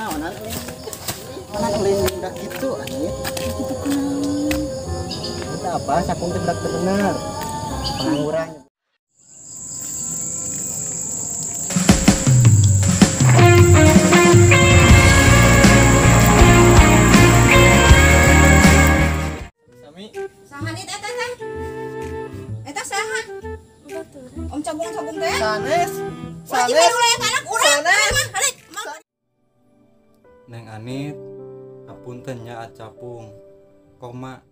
Naonan ulin budak gitu anjir. Kitu kunaon? Eta apa sakung teh budak teu bener. Pengangguran. Sami. Saha nit eta teh? Eta saha? Om cabung-cabung teh. Sanes. Sanes. Anak urang. Sanes. Halik. Neng Anit, apunten nya acapung. Koma.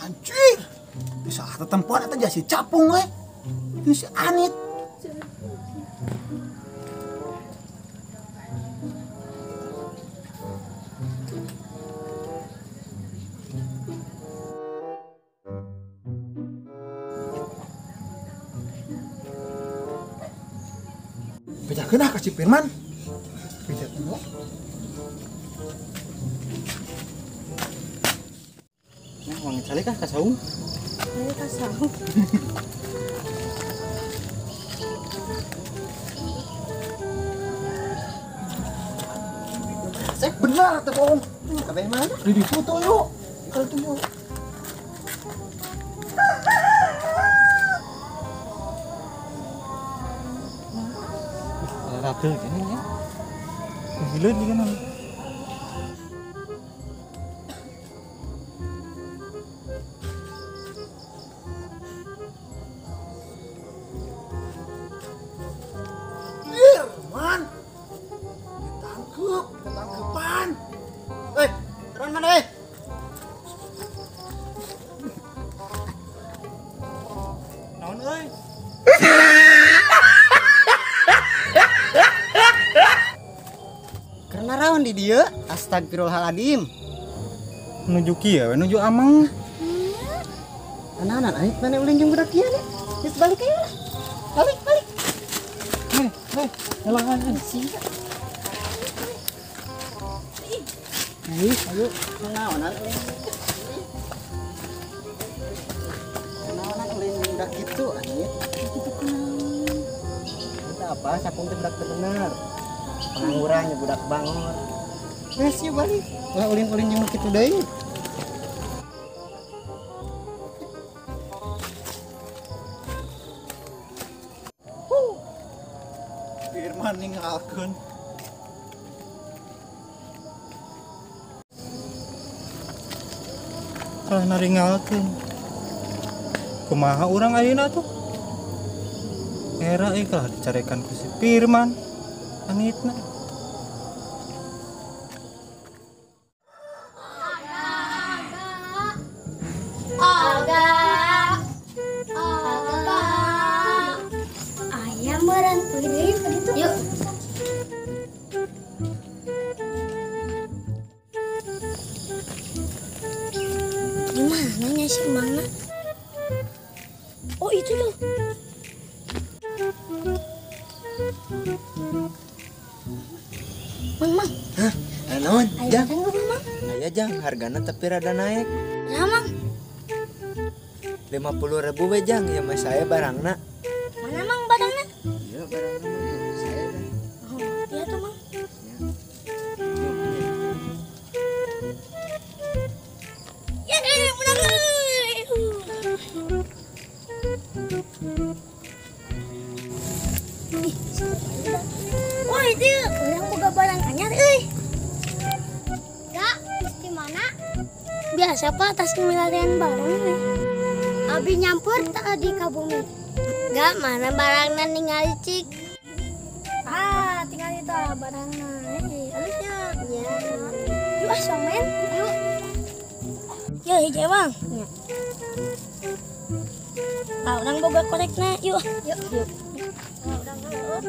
Anjir, bisa tetempuan atau jasi capung we. Itu si Anit. Bejakeun ah ka si Firman. Bejakeun. Nah, wangi calik ah ka saung. Ayo ka saung. Benar teh bohong. Kabeh mana? Di foto yuk. Kalau tuh yuk. Rada gini ya. Gila iki kan. Firman. Ditangkep, ketangkepan. Turun mana eh? Naon euy? Karena raon di dieu, astagfirullahaladzim. Nuju kieu we nuju amang. Anak-anak ait mana ulin jeung budak kieu nih. Geus balik aja lah. Balik, balik. Hei, hei, elangan sia. Ayo, ayo, naonan ulin. Naonan ulin budak kitu anjir. Kitu kunaon? Eta apa sakung teh budak teu bener. Pengangguran budak bangor. Geus yeuh balik. Ulah ulin-ulin jeung nu kitu deui. Firman ninggalkeun. Kalah naringalkeun. Kumaha urang ayeuna tuh? Era euy kalah dicarekan ku si Firman. Anitna. Aga, aga, aga. Mana nya si Mangna? Oh itu tuh. Mang, Mang. Hah? Naon? Jang. Mang. Aya Jang, hargana tapi rada naik. Berapa, Mang? 50.000 we Jang, ya mah saya barangna. Mana Mang barangna? Iya, barangna mah saya dah. Oh, iya tuh, Mang. Ya, menang. Ih, wah itu orang boga barang anyar euy. Gak, mesti mana? Biasa Pak, tas milarian barang euy. Abi nyampur tadi ka bumi. Gak, mana barangna ningali cik. Ah, tinggal itu barangna. Hei, alusnya. Ya. Yuk ah, somen. Yuk. Yuk, hiji Bang. Ya. Ah, orang boga korekna. Yuk. Yuk. Yuk. Ah, urang heeh.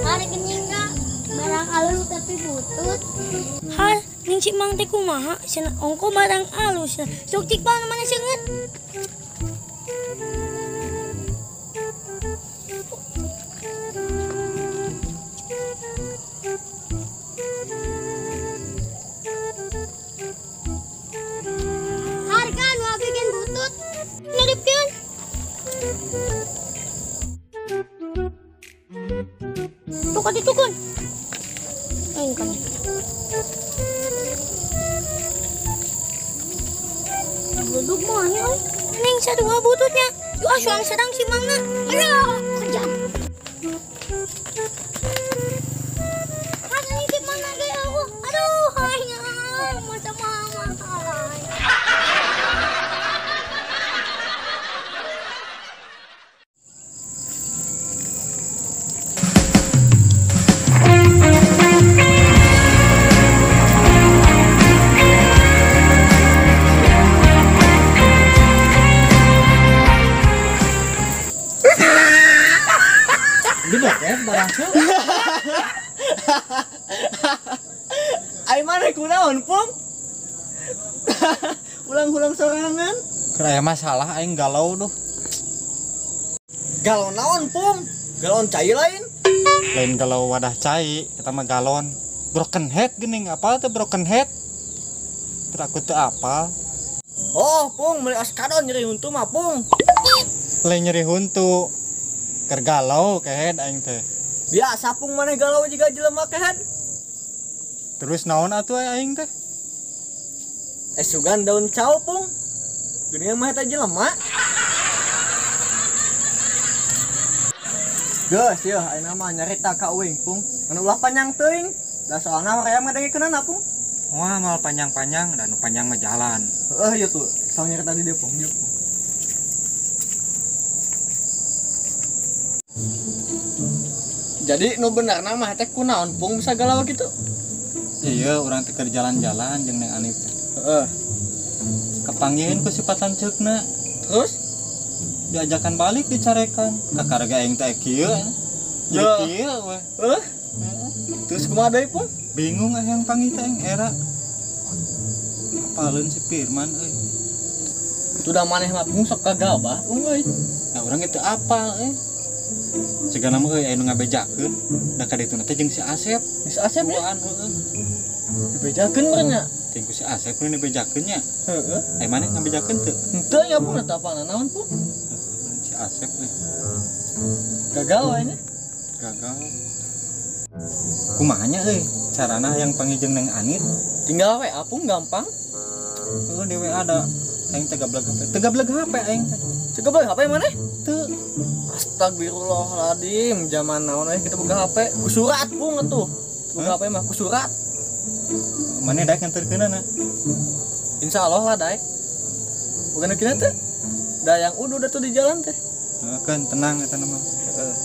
Hari kenying gak? Barang alus tapi butut. Har, ning si Mang teh kumaha? Cenah ongko barang alus. Sok cik bang mana seungeut. Harga nu abi gen butut. Nyeripkeun. Tukar ditukun. Aing kan. Duduk mah nya euy. Ning sadua bututnya. Yuk ah suang sedang si Mangna. Aduh, kejam. Har ning si Mangna ge aku. Aduh, hayang masa mama. Ai mana kunaon, Pung? Ulang-ulang sorangan. Keur aya masalah aing galau duh. Galau naon, Pung? Galon cai lain? Lain galau wadah cai, eta mah galon. Broken head geuning, apa teh broken head? Teu aku teu apal. Oh, Pung, meuli askadon nyeri huntu mah, Pung. Lain nyeri huntu. Keur galau kehed aing teh. Biasa Pung maneh galau jiga jelema kehed. Terus naon atuh aing teh? Sugan daun cau, Pung. Geuning mah eta jelema. Geus yeuh ayeuna mah nyarita ka uing, Pung. Anu ulah panjang teuing. Da soalna hoream ngadengikeunana, Pung. Wah, mal panjang-panjang dan nu panjang mah jalan. Heeh, ieu tuh. Sok nyarita di dieu, Pung. Dieu, Pung. Jadi nu benerna mah teh kunaon, Pung, bisa galau kitu? Iya, urang teh keur jalan-jalan jeung Neng Anif teh. Heeh. Kapanggiheun ku si patanceukna. Terus diajakan balik dicarekan. Kakara ge aing teh kieu. Jadi kieu we. Heeh. Terus kumaha deui, Pung? Bingung ah yang panggih teh aing era. Apaleun si Firman euy. Udah maneh mah Pung sok kagabah, Pung euy. Nah, urang ge teu apal euy. Cegana mah euy aya nu ngabejakeun, da ka dituna teh jeung si Asep. Si Asep nya? Heeh. Dibejakeun meureun nya? Jeung ku si Asep nu dibejakeun nya. Heeh. Aya maneh ngabejakeun teu? Henteu ya Pung, eta apana naon, Pung? Si Asep euy. Gagal we nya. Gagal. Kumaha nya euy carana hayang panggih jeung Neng Anit? Tinggal WA, Pung, gampang. Heeh, di WA ada aing teh gableg HP. Teu gableg HP aing teh. Teu gableg HP maneh? Teu. Astagfirullahaladzim, zaman naon euy kita boga HP ku surat, Pung, atuh. Boga HP mah ku surat. Maneh daek nganterkeunana? Insyaallah lah daek. Boga nu kina teh? Da yang udah tuh di jalan teh. Heeh, kan tenang eta mah. Heeh.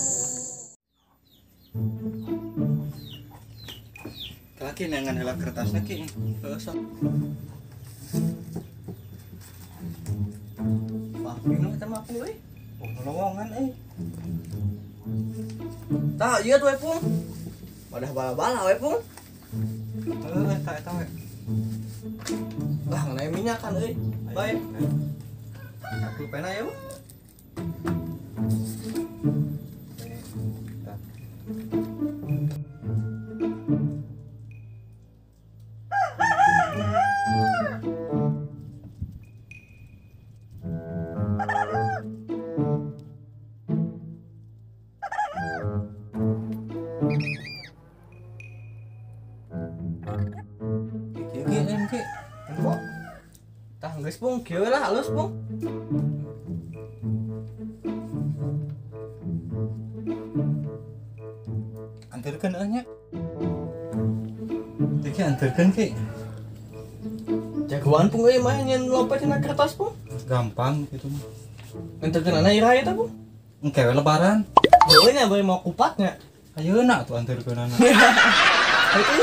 Laki neangan heula kertasna ki. Heeh, sok. Wah, bingung eta mah aku euy. Oh, lowongan euy. Tah, ieu tuh we, Pung. Wadah bala-bala we, Pung. Heuh, eta eta we. Lah, ngeunai minyak kan euy. Bae. Aku pena ya, Bu. Tah geus Pung, kieu lah halus Pung. Anterkeun euy nya. Ki anterkeun ki. Jagoan Pung euy mah nyen lompat tina kertas Pung. Gampang gitu mah. Anterkeun ana iraha eta Pung? Engke we lebaran. Heueuh nya beuy mau kupatnya. Ayeuna tuh anterkeun ana. Hayu.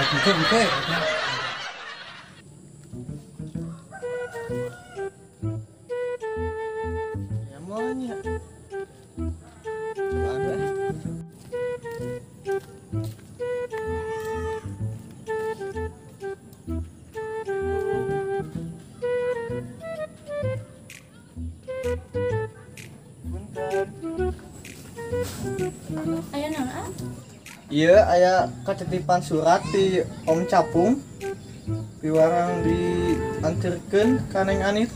Engke engke. Aya naon ah? Iya, aya katitipan surat di Om Capung. Piwarang dianterkeun ka Neng Anit.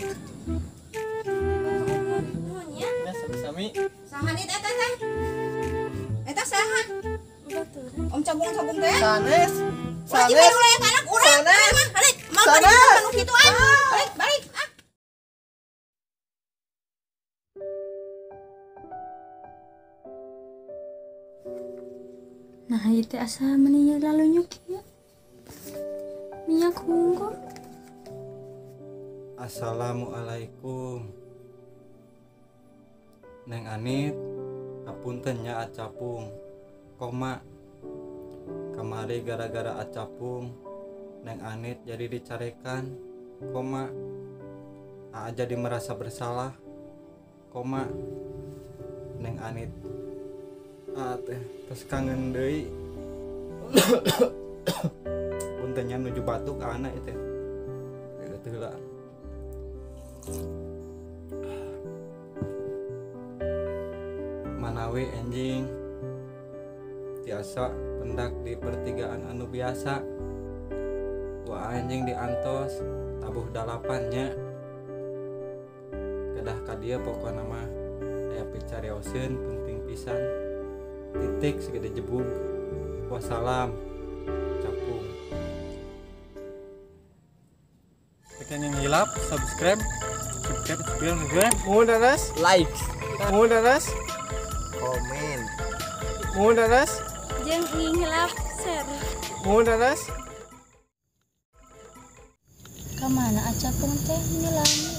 Nuhun ya. Ya, sami-sami. Saha nit eta teh? Eta saha? Baturan. Om Capung-capung teh? Sanes. Ulah Sanes. jiga ulah anak urang. Sanes. Balik, mau Sanes. ka nu kitu ah. Balik, balik. Ah. Nah, ieu teh asa meni lalu nyuk ieu. Minyak unggul. Assalamualaikum. Neng Anit, kapunten nya Acapung. Koma. Kamari gara-gara Acapung, Neng Anit jadi dicarekan. Koma. Aa jadi merasa bersalah. Koma. Neng Anit. Aa teh tos kangen deui. Puntennya nuju batuk anak itu. Teu heula. Manawi enjing tiasa pendak di pertigaan anu biasa. Wah anjing diantos tabuh dalapannya. Kedah ka dieu pokona mah aya picarioseun penting pisan. Titik segede jebug. Wassalam. Capung. Tekan yang hilap, subscribe, subscribe, subscribe, Mudaras, like, mudaras, komen, mudaras, Jeung ngihilap share. mudaras. Kamana Acapung teh nyelami?